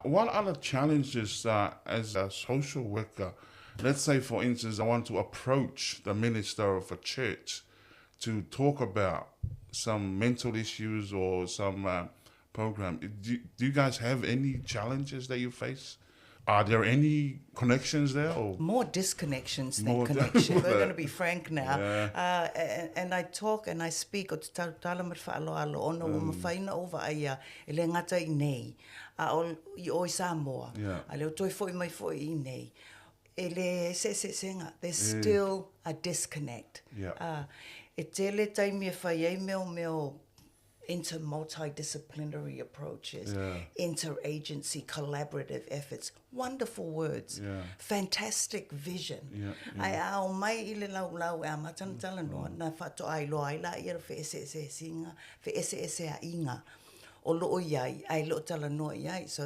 What are the challenges as a social worker? Let's say, for instance, I want to approach the minister of a church to talk about some mental issues or some program. Do, do you guys have any challenges that you face? Are there any connections there? Or? More disconnections than More connections. We're going to be frank now. Yeah. And I talk and I speak o te tautala ma te faaaloalo ona ua mafai ona ou vaaia e le gata i nei a o i o i Samoa. A lea ua toe foi mai foi i nei. E le eseeseesega. There's still a disconnect. E tele taimi e fai ai mea o mea o inter multidisciplinary approaches, interagency collaborative efforts. Wonderful words. Fantastic vision. Ae a o mai i le laulau e amata ona talanoa, na faatoa iloa ai laia le feeseeseesiga, feeseeseaiga o loo i ai, ae le o talanoa i ai. So